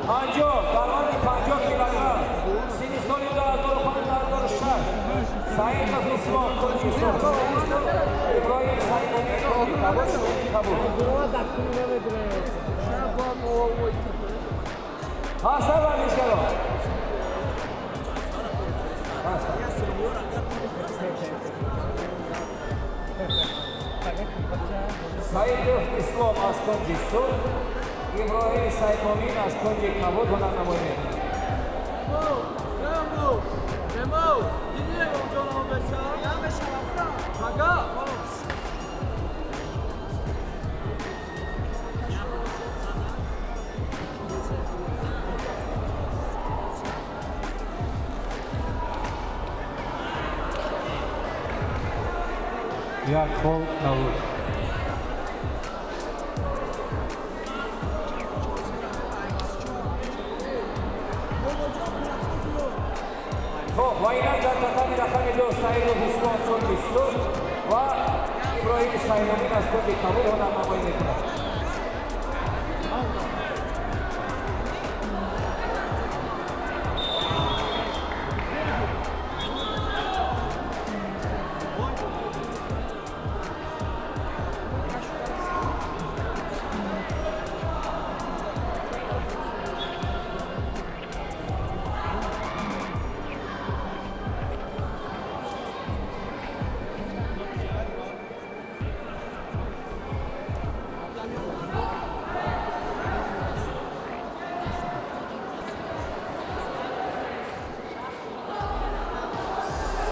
50 дар вазни 50 килограмм, синни соли 2005, 2006, Саидов Ислом, кунҷи сурх, Иброҳим Саидмумин, кунҷи кабуд, шнели кабуд. Ҳастанд варзишгарон? Ҳастанд. Саидов Ислом аз кунҷи сурх, Иброҳим Саидмумин аз кунҷи кабуд ҳунарнамоӣ мекунад. Мемо, дидӣ ҷонамо беша? Мага? Як хол кабуд. Хоб, ва инак дар татами рақами 2 Саидов Ислом, кунҷи сурх, ва Иброҳими Саидмумин аз кунҷи кабуд ҳунарнамоӣ мекунад.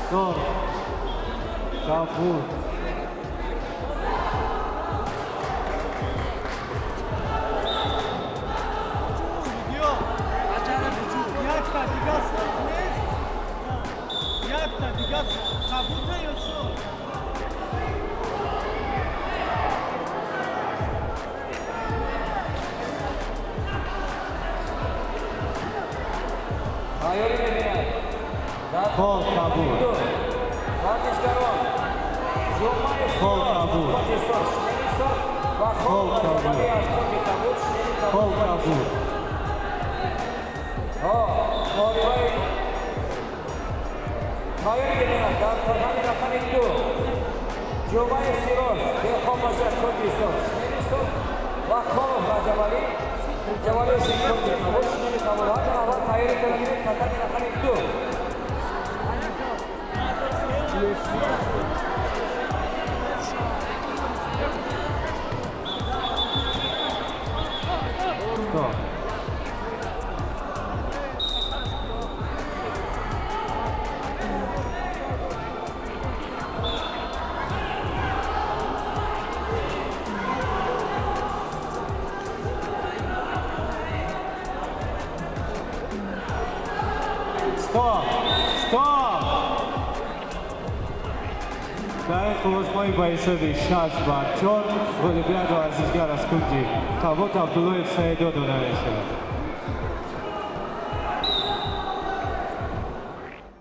Сурх, кабуд. Якта дига сурх нест? Якта дига кабута ё сурх? Тайёрӣ мебинад дар Хол кабуд. ду варзишгарон Ҷумаев Хол Сироҷ аз кабуд. кунҷи сурх, шинели сурх, ва Хол Хол кабуд. Раҷабалӣ аз кунҷи кабуд, шинели Хол кабуд. кабуд. Муҳорибаи тайёрӣ мебинад дар татами рақами 2 Ҷумаев Сироҷ, деҳқон бошад, кунҷи сурх, шинели сурх, ва Холов Раҷабалӣ, Ҷавалиошин, кунҷи кабуд, шинели кабуд. Ҳар аввал тайёрӣ кара бинед, татами рақами 2. Стоп. Стоп! Стоп! Дар ин қуввасмои ба ҳисоби 6-4 ғолибият варзишгар аз кунҷи кабуд Абдуллоев Саидо дода мешавад.